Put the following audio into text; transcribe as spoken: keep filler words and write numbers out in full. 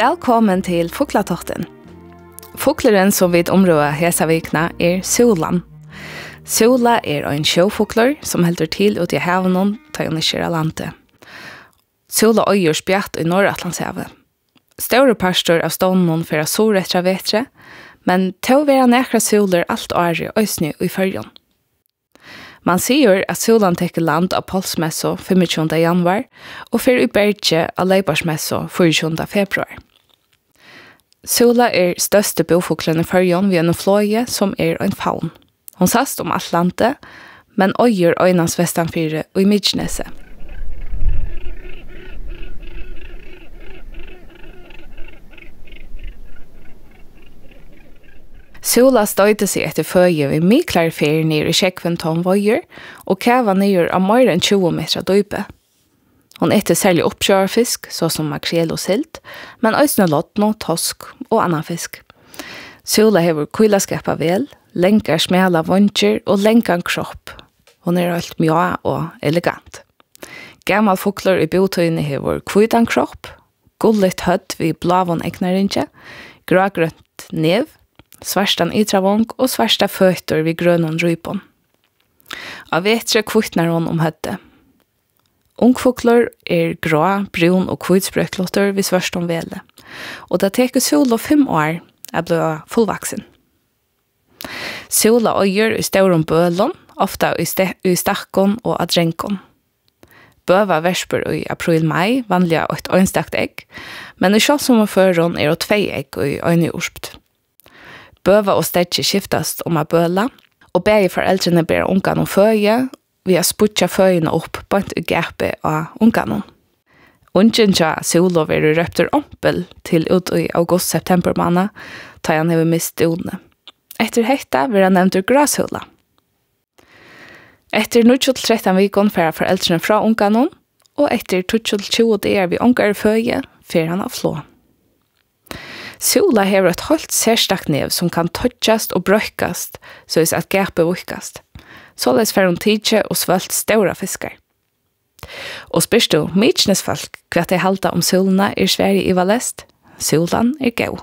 Vælkomin til Fuglatáttin. Fuglurin, sum vit umrøða hesa vikuna, er súlan. Súla er ein sjófuglur, sum heldur til úti í havinum, tá hon ikki er á landi. Súla eigur spjatt í Norðuratlantshavi. Stórur partur av stovninum fer á suður eftir av vetri, men tó verða nakrar súlur alt árið eisini í Føroyum. Man sigur, at súlan tekur land á Pálsmessu fimmogtjúgunda januar og fer í bergið á Leypársmessu fýraogtjúgunda februar. Súla er størsti búfuglurin í Føroyum við einum flogi, sum er ein favn. Hon sæst um alt landið, men eigur einans vestanfyri í Mykinesi. Súla stoytir seg eftir føði við miklari ferð niður í sjógvin, tá hon veiðir, og kavar niður á meira enn tjúgu metra dýpi. Hon etur serliga uppsjóvarfisk, so sum makrel og sild, men eisini lodnu, tosk og annan fisk. Súla hevur kýlaskapað vel, langar smalar veingir og langan kropp. Hon er heilt mjá og elegant. Gamal fuglur í bútíðini hevur hvítan kropp, gulligt høvd við bláum eygnaringi, grágrønt nev, svartan ytra vong og svartar føtur við grønum rípum. Á vetri hvítnar hon um høvdið. Ungfuglur er grá, brún og hvítspreklóttur við svørtum veli, og tað tekur súlu fimm ár at blíva fullvaksin. Súla eigur í stórum bølum, ofta í ste-, í stakkum og á drangum. Bøva verpur í apríl-mai, vanliga eitt einstakt egg, men í sjáldsamum førum eru tvey egg í eini urp. Bøva og steðgi skiftast um at bøla, og bæði foreldrini bera unganum føði við at spýggja føðina upp beint í gapið á unganum. Ungin hjá súlu verður róptur ompil til út í august-september mánað, tá hann hevur mist dúnið. Eftir hetta verður hann nevndur grásúla. Eftir níggju til trettan vikum fara foreldrini frá unganum, og eftir tíggju til tjúgu dagar við ongari føði fer hann á flog. Súla hevur eitt heilt serstakt nev, sum kann toyggjast og breiðkast, soleiðis at gapið víðkast. Soleiðis fær hon tikið og svølgt stórar fiskar. Og spyrt tú Mykinesfólk, hvat tey halda um súluna, er svarið ivaleyst: súlan er góð.